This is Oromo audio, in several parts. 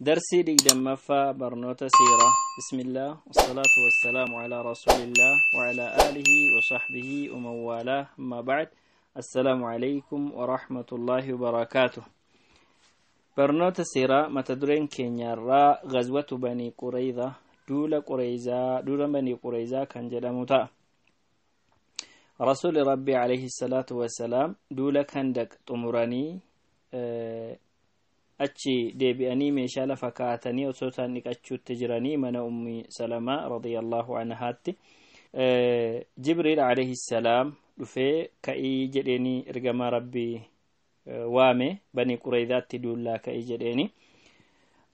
Darsii 20ffaa barnoota siiraa. Bismillah, wasalaatu wassalaamu alaa rasuulillah wa alaa aalihi wa sahbihi wa man waalaa, amma ba'd. Assalaamu alaykum wa rahmatullaahi wa barakaatuh. Barnoota siiraa, mata dureen keenyarraa Gazwatu Banii Qurayza, duula Qurayzaa, duula Banii Qurayzaa kan jedhamu ta'a. Rasuuli Rabbii alayhi salaatu wassalaam duula Kandaq xumuranii achi deebi'anii meeshaa lafa kaa'atanii osoo isaan dhiqachuutti jiranii mana Ummi Salamaa radiyallahu anhaatti Jibriil alayhi salaam dhufee ka'ii jedheeni ergamaa Rabbii waame, Banii Qurayzaatti duullaa ka'ii jedheeni.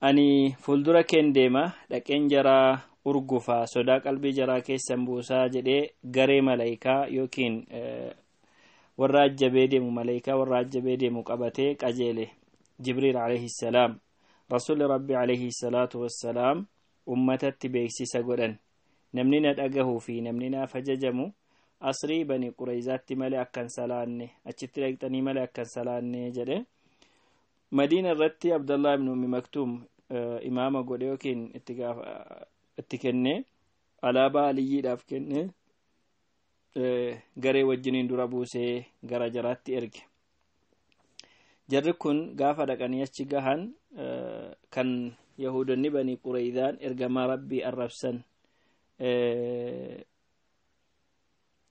Ani fuuldura keen deema, dhaqeen jaraa urgufaa, sodaa qalbii jaraa keessan buusaa jedhee garee malaayikaa yookiin warra ajjabee deemu, malaayikaa warra ajjabee deemu qabatee qajeele Jibriil alayhi salaam. Rasuulli Rabbi alayhi salaatu wassalaam ummatatti beeksisa godhan: namni na dhagahuu fi namni naaf ajajamu asrii Bani Qurayzaatti malee akkan salaanne, achitti dhaqxanii malee akkan salaanne jedhe. Madiina irratti Abdallah ibn Ummi Maktuum imaama godhe yookiin itti kenne, alaabaa Aliyyiidhaaf kenne, garee wajjiniin dura buusee gara jaraatti erge. Jarri kun gaafa dhaqanii achi gahan, kan Yahudonni Banii Qurayzaan ergamaa Rabbii arrabsan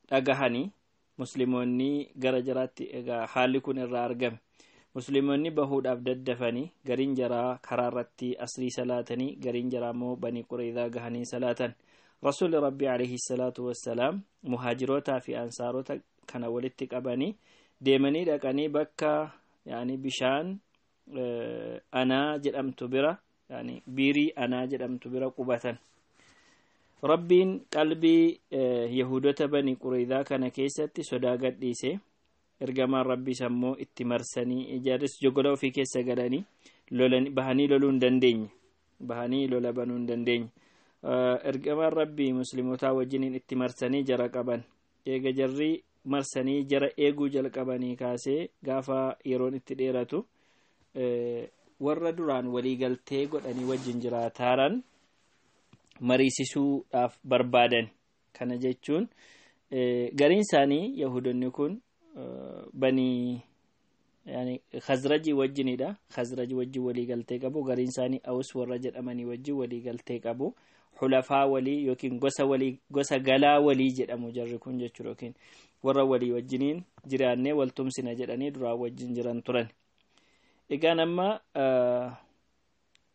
dhagahanii, Musliimoonni gara jaraatti egaa haalli kun irraa argame, Musliimoonni bahuudhaaf daddafanii, gariin jaraa karaa irratti asrii salaatanii, gariin jaraa immoo Banii Qurayzaa gahanii salaatan. Rasuulli Rabbii alayhi salaatu wassalaam muhaajirootaa fi ansaarota kana walitti qabanii deemanii dhaqanii bakka yaani bishaan Anaa jedhamtu bira, yaani biirii Anaa jedhamtu bira qubatan. Rabbiin qalbii Yahudota Bani Qurayzaa kana keessatti sodaa gadhiise. Ergamaan Rabbiis ammoo itti marsanii, jarris jogola ofii keessa galanii bahanii loluu hin dandeenye, bahanii lola banuu hin dandeenye. Ergamaan Rabbii Muslimootaa wajjiniin itti marsanii jara qaban. Eega jarri marsanii jara eeguu jalqabanii kaasee gaafa yeroon itti dheeratu, warra duraan waliigaltee godhanii wajjin jiraataaran mariisisuudhaaf barbaadan. Kana jechuun gariin isaanii Yahudonni kun Banii yani Khazrajii wajjinidha. Khazrajii wajjin waliigaltee qabu. Gariin isaanii Awus warra jedhamanii wajjin waliigaltee qabu. Xulafaa walii yookiin gosa walii, gosa galaa walii jedhamu jarri kun jechuudha, yookiin warra walii wajjiniin jiraannee waltumsina jedhanii duraan wajjin jiran turan. Egaan amma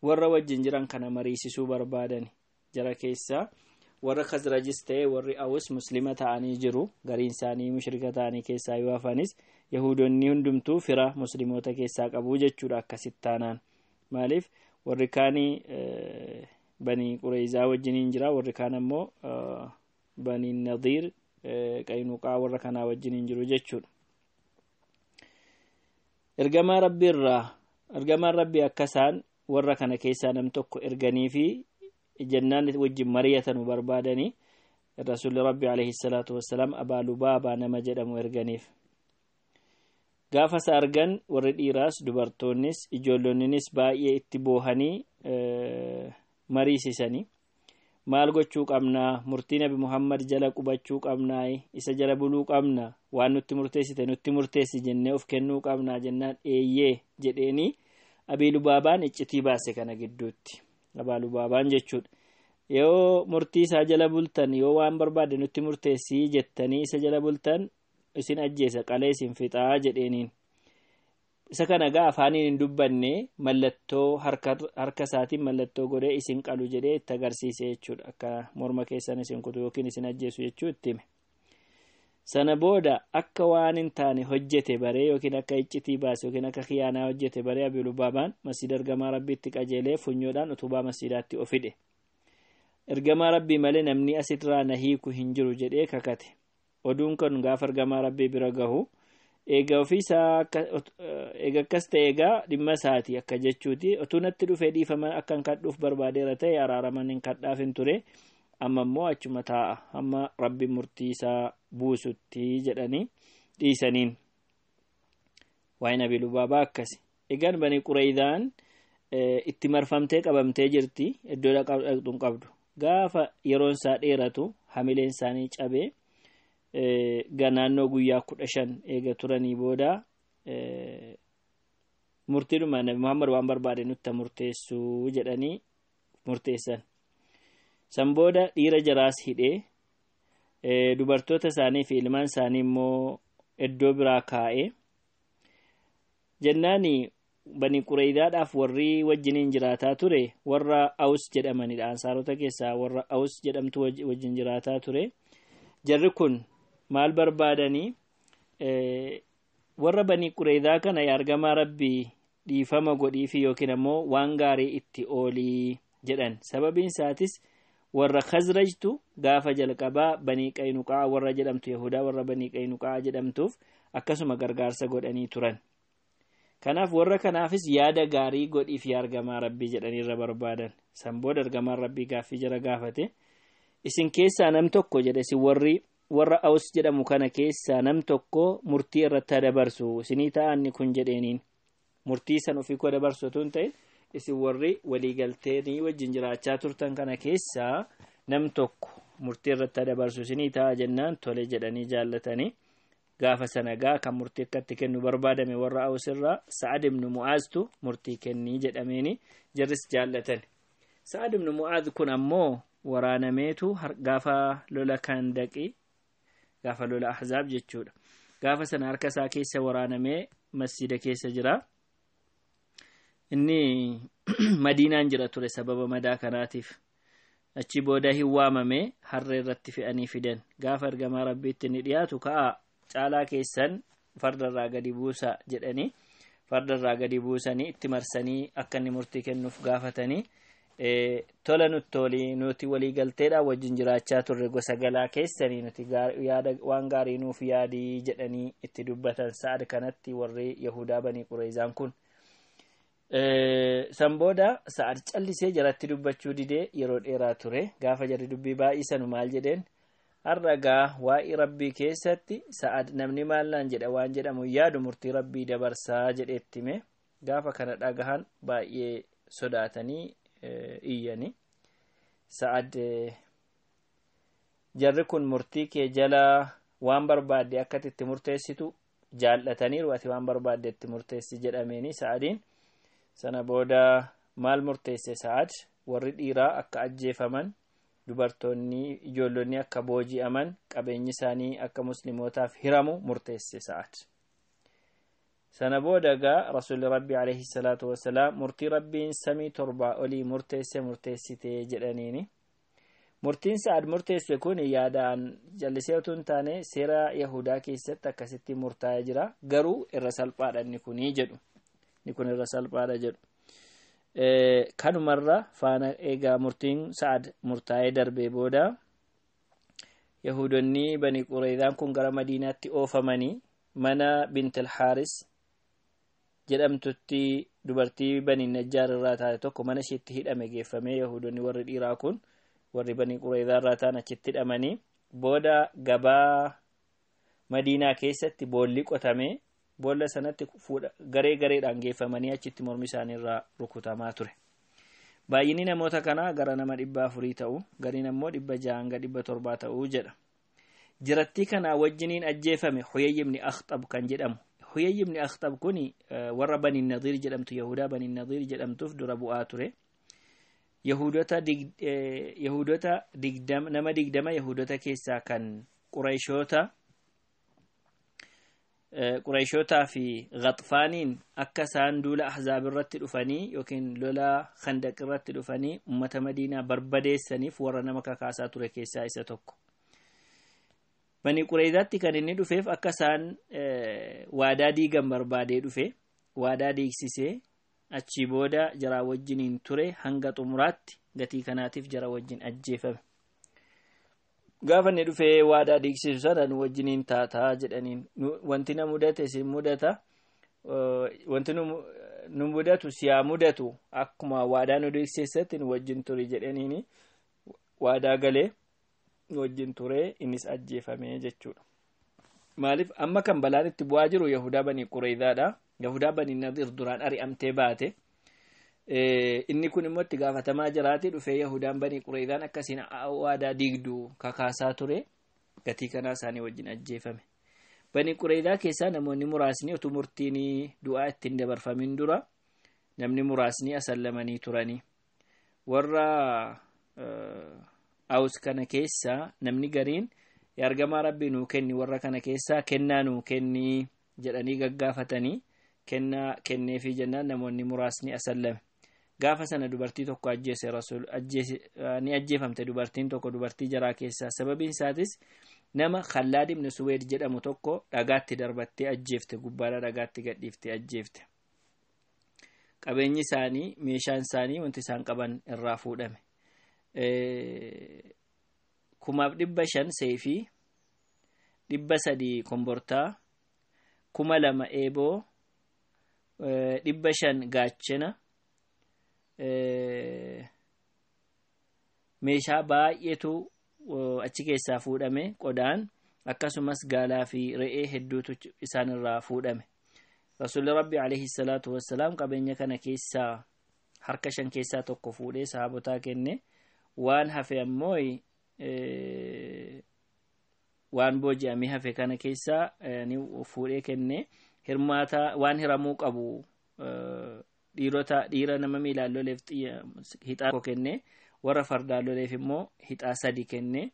warra wajjin jiran kana mariisisuu barbaadan. Jara keessaa warra Khazrajis ta'e warri Awus Muslima ta'anii jiru. Gariin isaanii mushrika ta'anii keessaa yoo hafanis, Yahudonni hundumtuu fira Musliimoota keessaa qabu jechuudha. Akkasitti taanaan maaliif warri kaanii Bani Qurayzaa wajjiniin jira, warri kaan ammoo Bani Nadiir, Qaynuqaa warra kanaa wajjiniin jiru jechuudha. Ergamaa Rabbii irraa, ergamaan Rabbii akka isaan warra kana keessaa nam tokko erganii fi jennaan wajjin mari'atanu barbaadanii, Rasuulli Rabbi alayhi salaatu wassalaam Abaa Lubaabaa nama jedhamu erganiif. Gaafa isa argan warri dhiiraas, dubartoonnis, ijoollonnis baay'ee itti boohanii mariisisanii, maal gochuu qabnaa? Murtii Nabi Muhammad jala qubachuu qabnaa? Isa jala buluu qabna? Waan nutti murteessite nutti murteessi jennee of kennuu qabnaa jennaan, eeyyee jedheeni. Abii Lubaabaan iccitii baase kana gidduutti, Abaa Lubaabaan jechuudha. Yoo murtii isaa jala bultan, yoo waan barbaade nutti murteessii jettanii isa jala bultan, isin ajjeesa, qalee isin fixaa jedheeniin. Isa kana gaa afaaniin hin dubbanne, mallattoo harka isaatiin mallattoo godhee isin qalu jedhee itti agarsiise jechuudha. Akka morma keessan isin kutu yookiin isin ajjeesu jechuu itti hime. Sana booda akka waan hin taane hojjete baree, yookiin akka iccitii baase, yookiin akka khiyaanaa hojjete baree, Abii Lubaabaan masjida ergamaa Rabbiitti qajeelee funyoodhaan utubaa masjidaatti of hidhe. Ergamaa Rabbii malee namni asirraa na hiiku hin jiru jedhee kakate. Oduun kun gaafa ergamaa Rabbii bira gahu, eega ofiisaa eega akkas ta'e, egaa dhimma isaati akka jechuuti. Otuu natti dhufee dhiifama akkan kadhuuf barbaadeera ta'e, araaraman hin kadhaaf hin ture. Amma immoo achuma taa'a hamma Rabbi murtii isaa buusutti jedhanii dhiisaniin. Waa'ee Nabi Lubaabaa akkasi. Egaan Bani Quraydaan Itti marfamtee qabamtee jirti, iddoo dhaqxu hin qabdu. Gaafa yeroon isaa dheeratu hamileen isaanii cabee naannoo guyyaa 15 eega turanii booda murtiidhuma Nabi Muhammad waan barbaade nutti murteessuu jedhanii murteessan. San booda dhiira jaraas hidhee dubartoota isaanii fi ilmaan isaanii immoo iddoo biraa kaa'ee jennaani Bani Qureydaadhaaf warri wajjiniin jiraataa ture warra Aws jedhamanidha. Ansaarota keessaa warra Aws jedhamtu wajjin jiraataa ture. Jarri kun maal barbaadanii warra Bani Qureydaa kana ergamaa Rabbii dhiifama godhiifi yookiin ammoo waan gaarii itti oolii jedhan. Sababiin isaatis warra Khazrajtu gaafa jalqabaa Bani Qaynuqaa warra jedhamtu Yahudaa warra Bani Qaynuqaa jedhamtuuf akkasuma gargaarsa godhanii turan. Kanaaf warra kanaafis yaada gaarii godhiif ergamaa Rabbii jedhanii irra barbaadan. San booda ergamaan Rabbii gaaffii jara gaafate. Isin keessaa nam tokko jedhe, isin warri warra Aws jedhamu kana keessaa nam tokko murtii irratti dabarsu isinii ta'anni kun jedheeniin. Murtii san ofii koo dabarsu otoo hin ta'in isin warri waliigalteenii wajjin jiraachaa turtan kana keessaa nam tokko murtii irratti dabarsu isinii ta'a jennaan tole jedhanii jaallatanii. Gaafa sana gaa kan murtii akkatti kennu barbaadame warra Aws irraa Sa'ad ibn Mu'aaztu murtii kennii jedhameeni jarris jaallatan. Sa'ad ibn Mu'aaz kun ammoo waraanameetu gaafa lola Kandaqi, gaafa lola Ahzaab jechuudha. Gaafa sana harka isaa keessa waraanamee masjida keessa jira. Inni Madiinaan jira ture sababa madaa kanaatiif. Achi booda hin waamame, harree irratti fe'anii fidan. Gaafa ergamaa Rabbiitti inni dhiyaatu ka'aa caalaa keessan fardarraa gadi buusa jedhanii fardarraa gadi buusanii itti marsanii akka inni murtii kennuuf gaafatanii tola nutti olii nuti waliigalteedhaan wajjin jiraachaa turre gosa galaa keessanii nuti yaada waan gaarii nuuf yaadii jedhanii itti dubbatan. Sa'ad kanatti warri Yahudaa Banii Qureezaan kun. San booda Sa'ad callisee jaratti dubbachuu didee yeroo dheeraa ture. Gaafa jarri dubbii baay'isanu maal jedheen? Har'a gaa waa'ee Rabbii keessatti Sa'ad namni maal naan jedha waan jedhamu yaadu murtii Rabbii dabarsaa jedheetti hime. Gaafa kana dhagahan baay'ee sodaatanii iyyani. Sa'ad jarri kun murtii kee jala waan barbaadde akka itti murteessitu jaallataniiru, ati waan barbaadde itti murteessi jedhameeni Sa'adiin. Sana booda maal murteesse Sa'ad? Warri dhiiraa akka ajjeefaman, dubartoonni ijoollonni akka booji'aman, qabeenyi isaanii akka muslimootaaf hiramu murteesse Sa'ad. Sana booda gaa Rasuulli Rabbii alayhi salaatu wasalaam murtii Rabbiin samii 7 olii murteesse murteessitee jedhaniini. Murtiin Sa'ad murteesse kun yaadaan jallisee otoo hin taane seera Yahudaa keessatti akkasitti murtaa'ee jira. Garuu irra salphaadha inni kunii jedhu. Inni kun irra salphaadha jedhu. Kanumarra faana eegaa murtiin Sa'ad murtaa'ee darbee booda Yahudonni Bani Qureydaan kun gara Madiinaatti oofamanii mana Bint al-Haaris jedhamtutti dubartii Bani Najjaar irraa taate tokko mana isheetti hidhame geeffamee Yahudonni warri dhiiraa kun warri Bani Qureydaa irraa ta'an achitti hidhamanii booda gabaa Madiinaa keessatti boolli qotamee boolla sanatti garee gareedhaan geeffamanii achitti mormi isaanii irraa rukutamaa ture. Baay'inni namoota kanaa gara nama 400 ta'u, gariin ammoo 600 hanga 700 ta'uu jedha. Jirattii kanaa wajjiniin ajjeefame Huyayy ibn Akhtab kan jedhamu. Huyayy ibn Akhtab kuni warra Bani Nadiir jedhamtu Yahudaa Bani Nadiir jedhamtuuf dura bu'aa ture. Yahudota 20 nama 20 Yahudota keessaa kan Qurayshotaa fi Ghaxfaaniin akka isaan duula Ahzaab irratti dhufanii yookiin lola Khandaq irratti dhufanii uummata Madiinaa barbadeessaniif warra nama kakaasaa ture keessaa isa tokko. Bani Qureyzaatti kan inni dhufeef akka isaan waadaa diigan barbaadee dhufe, waadaa diigsisee achii booda jaraa wajjiniin ture hanga xumuraatti gatii kanaatiif jara wajjin ajjeefame. Gaafa inni dhufee waadaa diigsisu sana nu wajjiniin taataa jedhaniin, wanti na mudate si mudata, wanti nu mudatu si haa mudatu, akkuma waadaa nu diigsisetti nu wajjin turi jedhaniini waadaa galee nu wajjin turee innis ajjeefame jechuudha. Maaliif amma kan balaan itti bu'aa jiru Yahudaa Bani Qureyzaadha. Yahudaa Bani Nadiir duraan ari'amtee baate. Inni kun immoo itti gaafatamaa jiraati dhufee Yahudaan Banii Qureeydaan akkasiin waadaa diigdu kakaasaa ture. Gatii kanaa isaanii wajjin ajjeefame. Banii Qureeydaa keessaa namoonni muraasni utuu murtiin du'aa ittiin dabarfamin dura namni muraasni asallamanii turanii. Warra Awus kana keessaa namni gariin ergamaa Rabbii nuu kenni, warra kana keessaa kennaa nuu kenni jedhanii gaggaafatanii kennaa kenneefii jennaan namoonni muraasni asallame. Gaafa sana dubartii tokko ajjeese Rasuul, ajjeese ni ajjeefamte dubartiin tokko dubartii jaraa keessaa. Sababiin isaatis nama Khallaad ibn Suweed jedhamu tokko dhagaatti darbattee ajjeefte, gubbaadhaa dhagaatti gadhiiftee ajjeefte. Qabeenyi isaanii, meeshaan isaanii, wanti isaan qaban irraa fuudhame. 1500 seefii, 300 kombortaa, 2000 eeboo, 500 gaachana, meeshaa baay'eetu achi keessaa fuudhame, qodaan akkasumas gaalaa fi re'ee hedduutu isaan irraa fuudhame. Rasuulli Rabbi alayhi salaatu wassalaam qabeenya kana keessaa harka 5 keessaa 1 fuudhee sahaabotaa kenne. Waan hafe ammoo waan booji'amee hafe kana keessaa ni fuudhee kenne. Hirmaata waan hiramuu qabu dhiirota dhiira nama miilaan loleef hixaa 1 kenne, warra fardaan loleef immoo hixaa 3 kenne,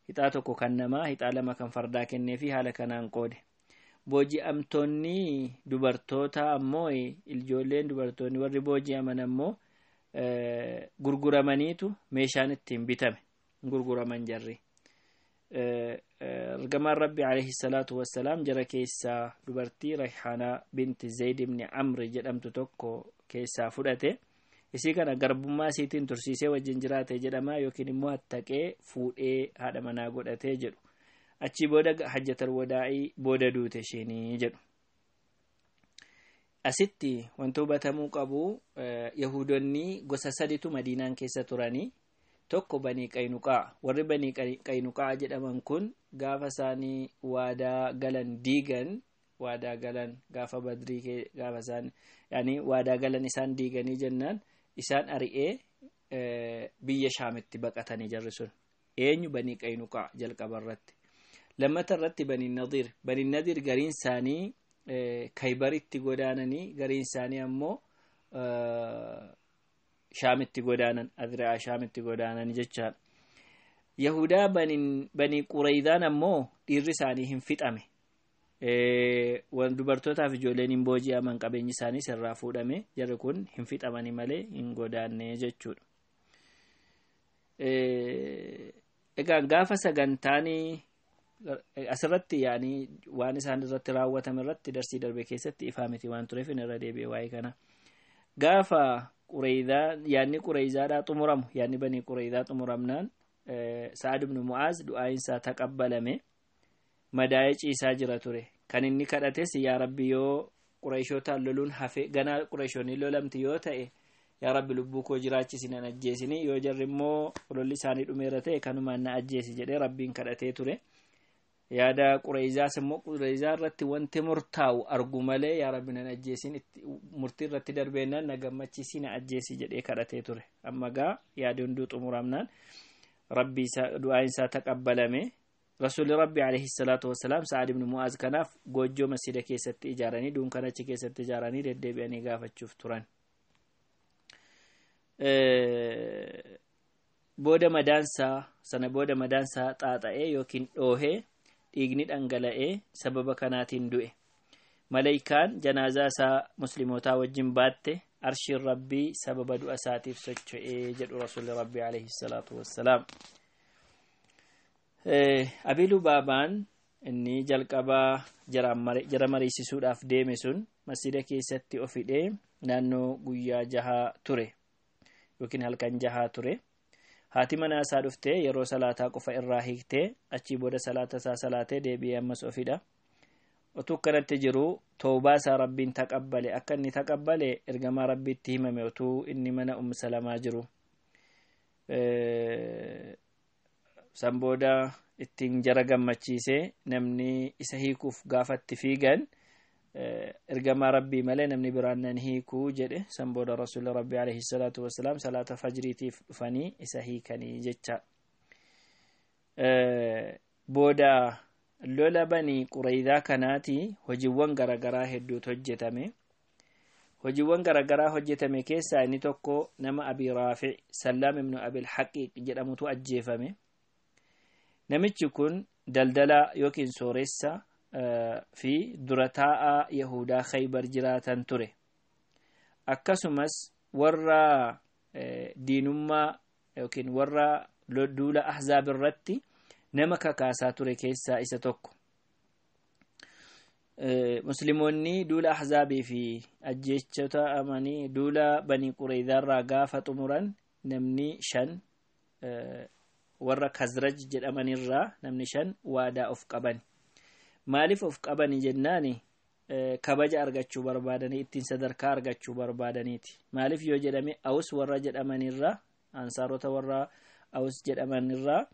hixaa 1 kan namaa, hixaa 2 kan fardaa kennee fi haala kanaan qoode. Booji'amtoonni dubartoota ammoo ijoolleen dubartoonni warri booji'aman ammoo gurguramaniitu meeshaan ittiin bitame gurguraman jarri. Ergamaan Rabbi alayhi salaatu wassalaam jara keessaa dubartii Rayhaanaa binti Zayd ibn Amri jedhamtu tokko keessaa fudhate. Isii kana garbummaa isiitiin tursiisee wajjin jiraate jedhama, yookiin immoo hattaqee fuudhee haadha manaa godhatee jedhu. Achii booda hajjatal wadaa'ii booda duute isheenii jedhu. Asitti wanti hubatamuu qabu Yahudonni gosa saditu Madiinaan keessa turanii. Tokko Banii Qaynuqaa. Warri Banii Qaynuqaa jedhaman kun gaafa isaanii waadaa galan diigan, waadaa galan gaafa Badrii gaafa isaan yaani waadaa galan isaan diiganii jennaan isaan ari'ee biyya Shaamitti baqatanii jarri sun. Eenyu Banii Qaynuqaa jalqaba irratti. Lammata irratti Banii Nadiir. Banii Nadiir gariin isaanii Kaybaritti godaananii, gariin isaanii ammoo Shaamitti godaanan, Adri'aa Shaamitti godaanan jechaadha. Yahudaa Banii Qureeydaan ammoo dhiirri isaanii hin fixame. Dubartootaaf ijoolleen hin booji'aman, qabeenyi isaanii sirraa fuudhame, jarri kun hin fixamani malee hin godaanne jechuudha. Egaa gaafa sagantaan asirratti yaani waan isaan irratti raawwatame irratti darsii darbe keessatti ifaa miti waan tureef inni irra deebi'e waa'ee kana. Gaafa Qureeydaa yaanni Qureeydaadhaa xumuramu, yaanni Banii Qureeydaa xumuramnaan Sa'ad ibn Mu'aaz du'aayin isaa taqabbalame, madaa'ee ciisaa jira ture. Kan inni kadhates yaa Rabbi yoo Qureeshootaan loluun hafe, ganaa Qureeshoonni lolamti yoo ta'e yaa Rabbi lubbuu koo jiraachisi nan ajjeesini, yoo jarri immoo lolli isaanii dhumeera ta'e kanumaan na ajjeesi jedhee Rabbiin kadhatee ture. Yaada Qureeyzaas immoo Qureeyzaa irratti wanti murtaa'u argu malee yaa Rabbi nan ajjeesin, murtii irratti darbeennaan na gammachiisi na ajjeesi jedhee kadhatee ture. Amma gaa yaadi hunduu xumuramnaan Rabbi isaa du'aan isaa taqabbalame. Rasuulli Rabbi alayhi salaatu wassalaam Sa'ad ibn Mu'aaz kanaaf goojjoo masjida keessatti ijaaranii dunkaana achi keessatti ijaaranii deddeebi'anii gaafachuuf turan. Booda madaansaa sana booda madaansaa xaaxa'ee yookiin dhoohee dhiigni dhangala'ee sababa kanaatiin du'e. Malaayikaan janaazaa isaa muslimootaa wajjin baatte, arshiin Rabbii sababa du'a isaatiif socho'ee jedhu Rasuulli Rabbi alayhi salaatu wassalaam. Abii Lubaabaan inni jalqabaa jara mariisisuudhaaf deeme sun masjida keessatti of hidhee naannoo guyyaa 6 ture yookiin halkan 6 ture. Haati manaa isaa dhuftee yeroo salaataa qofa irraa hiiktee achii booda salaata isaa salaatee deebi'ee ammas of hidha. Utuu kanatti jiru toobaa isaa Rabbiin taqabbale. Akka inni taqabbale ergamaa Rabbiitti himame utuu inni mana Ummu Salamaa jiru. San booda ittiin jara gammachiisee namni isa hiikuuf gaafatti fiigan Ergamaa Rabbii malee namni biraan nan hiikuu jedhe. San booda Rasuulli Rabbii alayhi salaatu wasalaam salaata fajriitiif dhufanii isa hiikanii jecha. Booda lola Banii Quraydaa kanaati hojiiwwan garagaraa hedduutu hojjetame. Hojiiwwan garagaraa hojjetame keessaa inni tokko nama Abi Raafic Sallaam ibnu Abil Haqiiq jedhamutu ajjeefame. Namichi kun daldalaa yookiin sooressa fi dura taa'aa Yahudaa Khaybar jiraatan ture. Akkasumas warra diinummaa yookiin warra duula Ahzaab irratti nama kakaasaa ture keessaa isa tokko. Musliimoonni duula Ahzaabii fi ajjeechota amanii duula Banii Qureydaarraa gaafa xumuran, namni 5 warra Kazraj jedhamanirraa namni 5 waadaa of qaban. Maaliif of qabani jennaani, kabaja argachuu barbaadanii, ittiin sadarkaa argachuu barbaadaniiti. Maaliif yoo jedhame, Awus warra jedhamanirraa, ansaarota warra Awus jedhamanirraa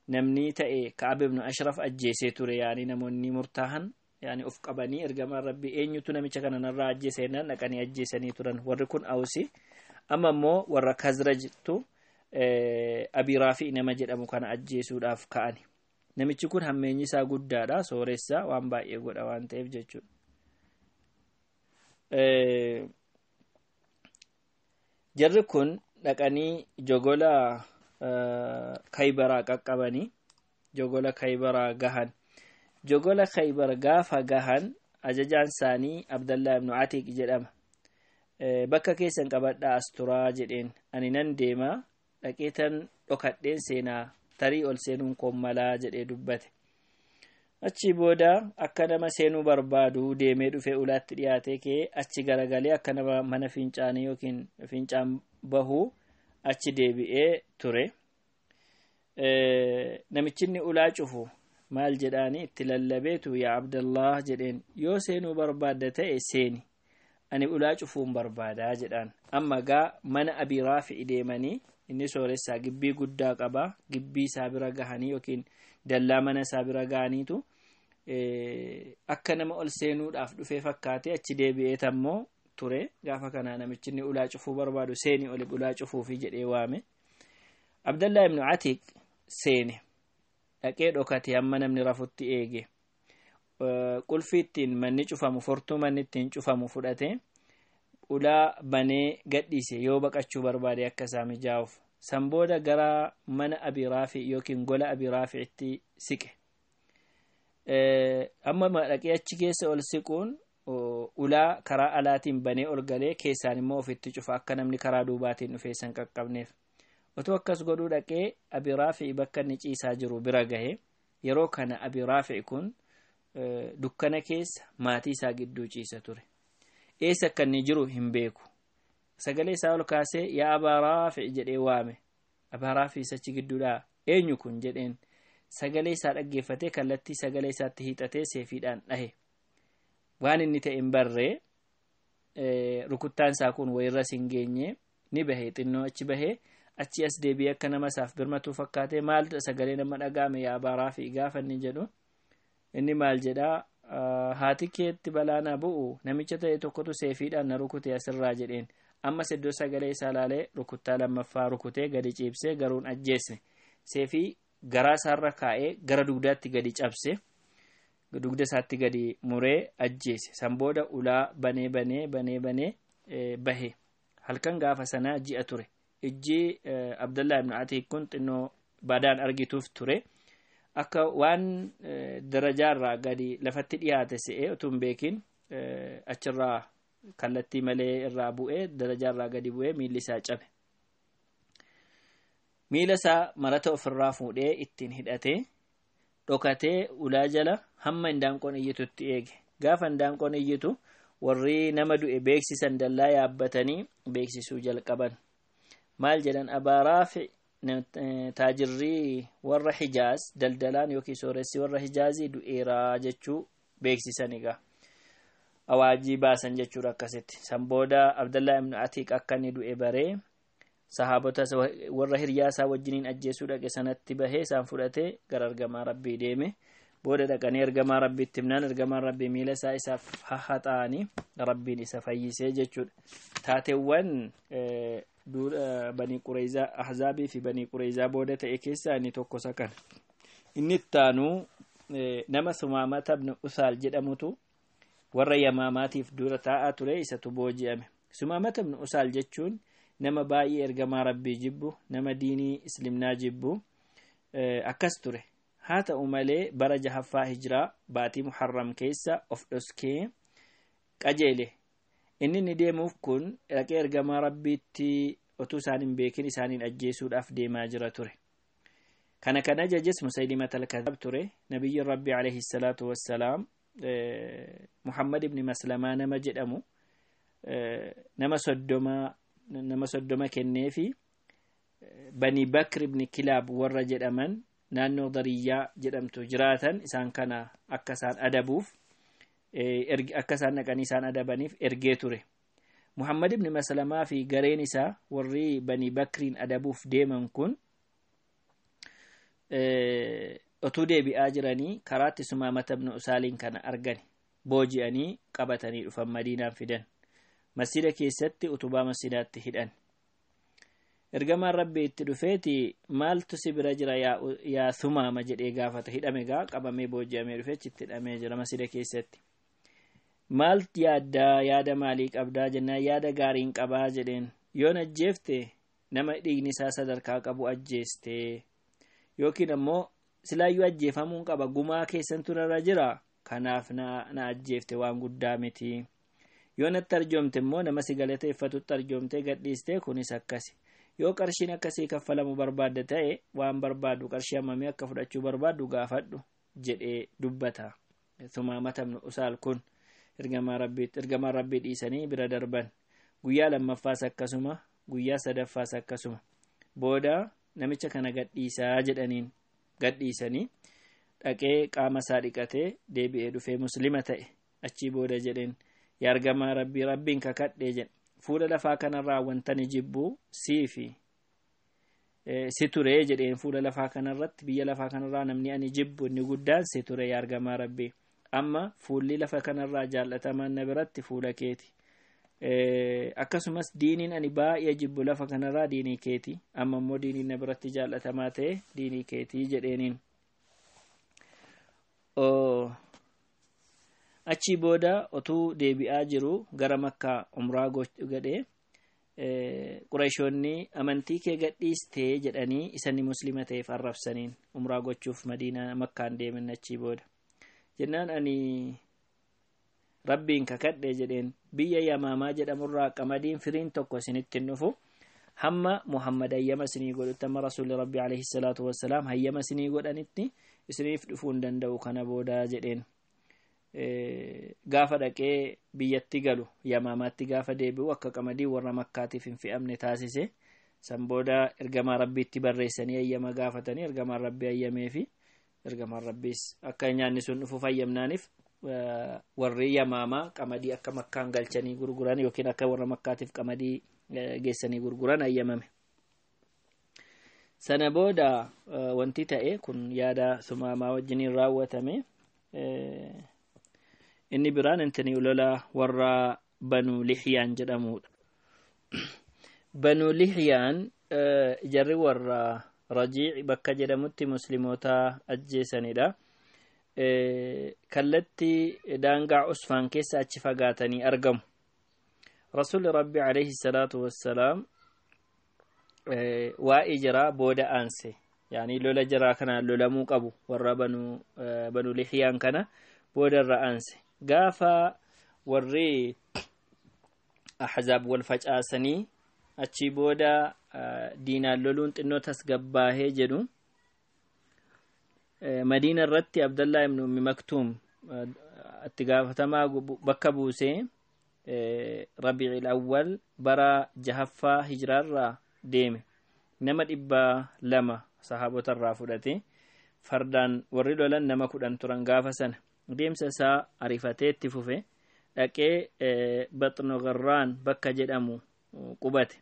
namni ta'e Ka'ab ibnu Ashraf ajjeesee ture. Yaani namoonni murtaahan yaani of qabanii, ergamaan Rabbii eenyutu namicha kana narraa ajjeese jennaan dhaqanii ajjeesanii turan. Warri kun Awusi. Amma immoo warra Kazrajtu Abii Raafi nama jedhamu kana ajjeesuudhaaf ka'ani. Namichi kun hammeenyi isaa guddaadha, sooressa, waan baay'ee godha waan ta'eef jechuudha. Jarri kun dhaqanii jogola Kaybaraa qaqqabanii, jogola Kaybaraa gahan. Jogola Khaybar gaafa gahan, ajajaan isaanii Abdallaa ibnu Atiq jedhama. Bakka keessan qabadhaa, as turaa jedheen, ani nan deema, dhaqeetan dhokadheen seenaa, tarii ol seenuun koon malaa jedhee dubbate. Achi booda akka nama seenuu barbaadu deemee dhufee ulaatti dhiyaatee kee achi garagalee akka nama mana fincaanii yookiin fincaan bahuu achi deebi'ee ture. Namichinni ulaa cufu maal jedhaani itti lallabeetu, "Yaa Abdallah," jedheen, "yoo seenuu barbaadda ta'e seeni, ani ulaa cufuun barbaadaa," jedhaan. Amma gaa mana Abii Raafi'i deemanii, inni sooressaa gibbii guddaa qaba, gibbii isaa bira gahanii yookiin dallaa mana isaa bira gahaniitu akka nama ol seenuudhaaf dhufee fakkaatee achi deebi'ee ammoo ture. Gaafa kana namichi inni ulaa cufuu barbaadu, "Seeni oli, ulaa cufuufi," jedhee waame. Abdallaa ibnu Atiq seene, dhaqee dhokate, hamma namni rafutti eege. Qulfii ittiin manni cufamu, fortuu manni ittiin cufamu fudhate, ulaa banee gadhiise, yoo baqachuu barbaade akka isaa mijaa'uuf. San booda gara mana Abii Raafi yookiin gola Abii Raafiitti siqe. Amma dhaqee achi keessa ol siquun ulaa karaa alaatiin banee ol galee, keessaan immoo ofitti cufa, akka namni karaa duubaatiin dhufee san qaqqabneef. Otoo akkas godhuu dhaqee Abii Raafi bakka inni ciisaa jiru bira gahe. Yeroo kana Abii Raafi kun dukkana keessa maatii isaa gidduu ciisa ture. Eessa akka inni jiru hin beeku. Sagalee isaa ol kaasee, "Yaa Abaa Raafi," jedhee waame. Abaa Raafi achi gidduudhaa, "Eenyu kun?" jedheen. Sagalee isaa dhaggeeffatee, kallattii sagalee isaatti hiixatee seefiidhaan dhahe. Waan inni ta'e hin barree, rukuttaan isaa kun wayirras hin geenye. Ni bahe, xinnoo achi bahee achi as deebi'ee akka nama isaaf birmatuu fakkaatee, "Maal sagalee nama dhaga'ame, yaa Abaa Raafi?" gaafa inni jedhu, inni maal jedhaa, "Haati keetti balaa na bu'u, namicha ta'e tokkotu seefiidhaan na rukute asirraa," jedheen. Ammas iddoo sagalee isaa laalee rukuttaa lammaffaa rukutee gadi ciibsee, garuun ajjeesne. Seefii garaa isaarra kaa'ee gara dugdaatti gadi cabse, dugda isaatti gadi muree ajjeese. San booda ulaa banee banee banee banee bahe. Halkan gaafa sanaa ji'a ture. Ijji Abdallaa ibn Atiik kun xinnoo badaan argituuf ture. Akka waan darajaarraa gadi lafatti dhiyaate se'ee, utuu hin beekin achirraa kallattii malee irraa bu'ee, darajaarraa gadi bu'ee miilli isaa cabe. Miila isaa marata ofirraa fuudhee ittiin hidhatee dhokatee ulaa jala hamma indaanqoon iyyitutti eege. Gaafa indaanqoon iyyitu, warri nama du'e beeksisan dallaa yaabbatanii beeksisuu jalqaban. Maal jedhan? "Abaa Raafi, taajirrii warra Hijaaz, daldalaan yookiin sooressi warra Hijaazii du'eeraa," jechuu beeksisan egaa. Awaajii baasan jechuudha akkasitti. San booda Abdallaa ibn Atiiq akka inni du'e baree, sahaabota warra hiriyaa isaa wajjiniin ajjeesuu dhaqe sanatti bahee isaan fudhatee gara ergamaa Rabbii deeme. Booda dhaqanii ergamaa rabbiitti himnaan ergamaan rabbii miila isaa isaaf haxaa'anii rabbiin isa fayyisee jechuudha. Taateewwan Banii Qureezaa Ahzaabii fi Banii Qureezaa booda ta'e keessaa inni tokko isa kana. Inni ittaanuu nama Sumaamata ibn Usaal jedhamutu warra Yamaamaatiif dura taa'aa ture, isatu booji'ame. Sumaamata ibn Usaal jechuun nama baay'ee ergamaa rabbii jibbu, nama diinii islimnaa jibbu akkas ture. Haa ta'u malee bara jahaffaa hijiraa baatii Muharram keessa of dhoskee qajeele. Inni ni deemuuf kun dhaqee ergamaa rabbiitti otuu isaan hin beekin isaaniin ajjeesuudhaaf deemaa jira ture. Kana kan ajajes Musaylimat al-Kadhaab ture. Nabiyyiin rabbii alayhi salaatu wassalaam Muhammad ibn Maslamaa nama jedhamu nama 30 kenneefi Bani Bakr ibn Kilaab warra jedhaman naannoo Dariyyaa jedhamtu jiraatan isaan kana akka isaan adabuuf, akka isaan dhaqanii isaan adabaniif ergee ture. Muhammad ibn Maslamaa fi gareen isaa warri Bani Bakriin adabuuf deeman kun otuu deebi'aa jiranii karaatti Sumaamata ibn Usaaliin kana argani, booji'anii qabatanii dhufan, Madiinaan fidan. Masjida keessatti utubaa masjidaatti hidhan. Ergamaan rabbii itti dhufeeti, "Maaltu si bira jira, yaa Sumaama?" jedhee gaafata. Hidhame gaa, qabamee booji'amee dhufee achitti hidhamee jira masjida keessatti. "Maal yaaddaa? Yaada maalii qabdaa?" jennaan, "Yaada gaariin qabaa," jedheen. "Yoon ajjeefte nama dhiigni isaa sadarkaa qabu ajjeeste, yookiin ammoo silaayyuu ajjeefamuun qaba, gumaa keessantu narra jira, kanaaf na ajjeefte waan guddaa miti. Yoo natti arjoomte immoo nama si galateeffatutti arjoomtee gadhiiste, kunis akkasi. Yoo qarshiin akkasii kaffalamu barbaadda ta'e, waan barbaaddu qarshii hammamii akka fudhachuu barbaaddu gaafadhu," jedhee dubbata. Sumaamata ibn Usaal kun ergamaa rabbii. Ergamaan rabbii dhiisanii bira darban. Guyyaa lammaffaas akkasuma, guyyaa sadaffaas akkasuma. Booda namicha kana gadhiisaa jedhaniin. Gadhiisanii dhaqee qaama isaa dhiqatee deebi'ee dhufee muslima ta'e. Achii booda jedheen, "Yaa ergamaa rabbii, rabbiin kakadhee," jedhe, "fuula lafaa kanarraa wanta ni jibbuu siifi si ture," jedheen. "Fuula lafaa kanarratti, biyya lafaa kanarraa namni ani jibbu inni guddaan si ture, yaa ergamaa rabbii. Amma fuulli lafa kanarraa jaallatamaan na biratti fuula keeti. Akkasumas diiniin ani baay'ee jibbu lafa kanarraa diinii keeti. Amma immoo diiniin na biratti jaallatamaa ta'e diinii keetii," jedheeniin. Achii booda otuu deebi'aa jiru gara Makkaa umraa godhee, Qurayshoonni "Amantii kee gadhiistee?" jedhanii isanni muslima ta'eef arrabsaniin. Umraa gochuuf Madiinaa Makkaan deemen. Achii booda jennaan, "Ani rabbiin kakadhe," jedheen, "biyya Yamaamaa jedhamurraa qamadiin firiin tokko isinitti hin dhufu hamma Muhammad hayyama isinii godhutti, amma rasuulli rabbi alayhi salaatu wassalaam hayyama isinii godhanitti isiniif dhufuu hin danda'u kana booda," jedheen. Gaafa dhaqee biyyatti galu, Yamaamaatti gaafa deebi'u, akka qamadii warra Makkaatiif hin fe'amne taasise. San booda ergamaa rabbiitti barreessanii hayyama gaafatanii, ergamaan rabbii hayyamee fi ergamaan rabbiis akka nyaanni sun dhufuuf hayyamnaaniif warri Yamaamaa qamadii akka Makkaan galchanii gurguran yookiin akka warra Makkaatiif qamadii geessanii gurguran hayyamame. Sana booda wanti ta'e kun yaada Sumaamaa wajjiniin raawwatame. Inni biraan intini lola warra Banu Lihyaan jedhamudha. Banu Lihyaan jarri warra Rajiic bakka jedhamutti musliimoota ajjeesanidha. Kallattii daangaa Usfaan keessa achi fagaatanii argamu. Rasuulli rabbi alayhi salaatu wassalaam waa'ee jiraa booda aanse, yaani lola jiraa kanaan lolamuu qabu warra Banu Lihyaan kana booda irra aanse. Gaafa warri Ahzaab wal facaasanii achii booda diinaan loluun xinnoo tasgabbaahee jedhu, Madiina irratti Abdallaa ibn Ummi Maktuum itti gaafatamaa bakka buusee Rabiicil Awwal bara jahaffaa hijiraarraa deeme. Nama 200 sahaabota irraa fudhate. Fardaan warri lolan nama 10 turan gaafa sana. Deemsa isaa ariifatee itti fufe. Dhaqee Baxno Garraan bakka jedhamu qubate.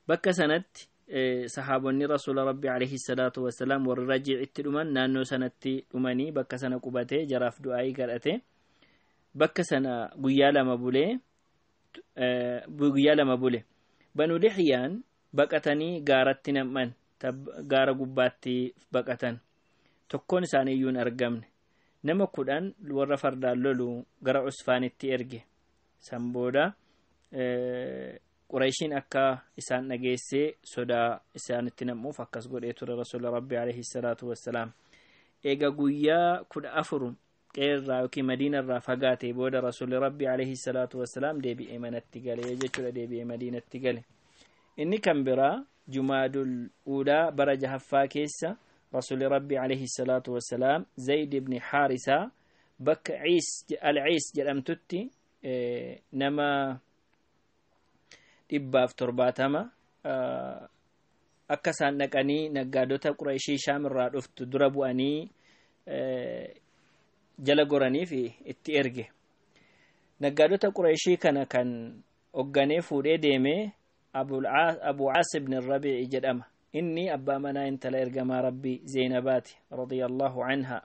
Bakka sanatti Sahaabonni Rasuula Rabbi alayhi salaatu wassalaam warri Rajiicitti dhuman naannoo sanatti dhumanii bakka sana qubatee jaraaf du'aayii kadhate. Bakka sana guyyaa lama bulee guyyaa lama bule. Banu Lixyaan baqatanii gaaratti nam'an, gaara gubbaatti baqatan. Tokkoon isaanii iyyuu hin argamne. Nama 10 warra fardaan lolu gara Usfaanitti erge. San booda Qureeshiin akka isaan dhageessee sodaa isaanitti nam'uuf akkas godhee ture Rasuula Rabbi alayhi salaatu wassalaam. Eega guyyaa 14 qeerraa yookiin Madiinarraa fagaatee booda Rasuulli Rabbi alayhi salaatu wassalaam deebi'ee manatti gale jechuudha, deebi'ee Madiinatti gale. Inni kan biraa Jumaadul Uulaa bara jahaffaa keessa Rasuulli Rabbi alayhi salaatu wassalaam Zayd ibn Haarisaa bakka Al-Ciis jedhamtutti nama 170 akka isaan dhaqanii naggaadota Qureeshii Shaam irraa dhuftu dura bu'anii jala goraniif itti erge. Naggaadota Qureeshii kana kan hoogganee fuudhee deemee Abu Caas ibn Rabiici jedhama. Inni abbaa manaa intala ergamaa Rabbii Zeynabaati radiyallahu anha.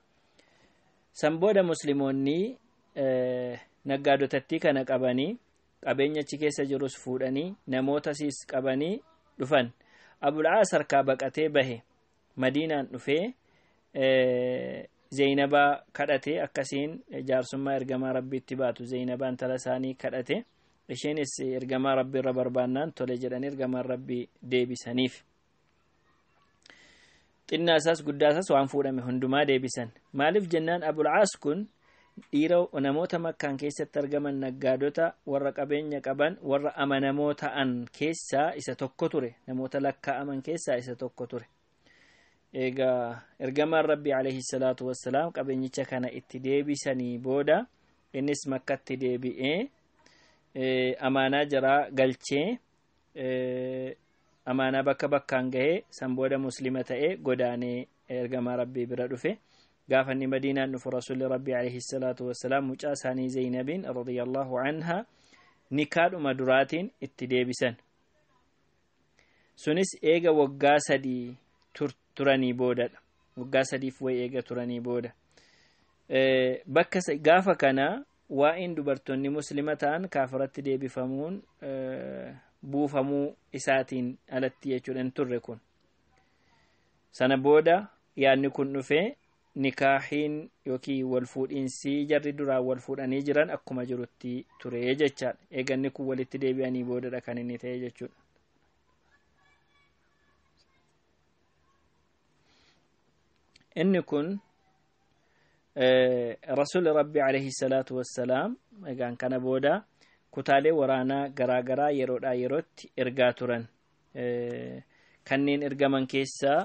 San booda musliimoonni naggaadotattii kana qabanii qabeenya achi keessa jirus fuudhanii namoota siis qabanii dhufan. Abul Caas harkaa baqatee bahe, Madiinaan dhufee Zeynabaa kadhate. Akkasiin jaarsummaa ergamaa Rabbiitti baatu Zeynabaa intala isaanii kadhate. Isheenis ergamaa Rabbii irra barbaannaan tole jedhanii ergamaan Rabbii deebisaniif. Xinnaa isaas guddaa isaas waan fuudhame hundumaa deebisan. Maaliif jennaan Abul Caas kun dhiira namoota Makkaan keessatti argaman, naggaadota warra qabeenya qaban, warra amanamoo ta'an keessaa isa tokko ture. Namoota lakkaa'aman keessaa isa tokko ture. Egaa ergamaan Rabbii alayhi salaatu wassalaam qabeenyicha kana itti deebisanii booda innis Makkatti deebi'ee amaanaa jaraa galchee amaanaa bakka bakkaan gahee san booda muslima ta'ee godaanee ergamaa Rabbii bira dhufe. Gaafa inni Madiinaan dhufu Rasuulli Rabbii alayhi salaatu wassalaam mucaa isaanii Zeynabiin radiyallahu anha nikaadhuma duraatiin itti deebisan. Sunis eega waggaa 3 turanii boodadha. Waggaa 3f wayi eega turanii booda. Bakka gaafa kana waa'een dubartoonni muslima ta'an kaafiratti deebifamuun buufamuu isaatiin alatti jechuudha hin turre kun. Sana booda yaadni kun dhufee nikaahiin yookiin wal fuudhiinsi jarri duraan wal fuudhanii jiran akkuma jirutti ture jechaadha. Eeganni kun walitti deebi'anii boodadha kan inni ta'e jechuudha. Inni kun Rasuulli Rabbi alayhi salaatu wassalaam egaan kana booda kutaalee waraanaa garaagaraa yeroodhaa yerootti ergaa turan. Kanneen ergaman keessaa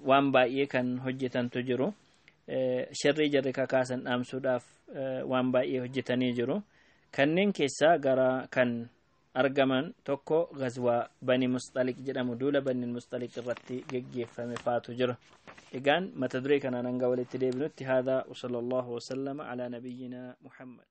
waan baay'ee kan hojjetantu jiru. Sharrii jarri kakaasan dhaamsuudhaaf waan baay'ee hojjetanii jiru. Kanneen keessaa gara kan argaman tokko Gazwaa Bani Musxaliq jedhamu, duula Bani Musxaliq irratti geggeeffame faatu jira. Egaan mata duree kanaan hanga walitti deebinutti, haadhaa wa sallallahu wasallama alaa nabiyyinaa Muhammad.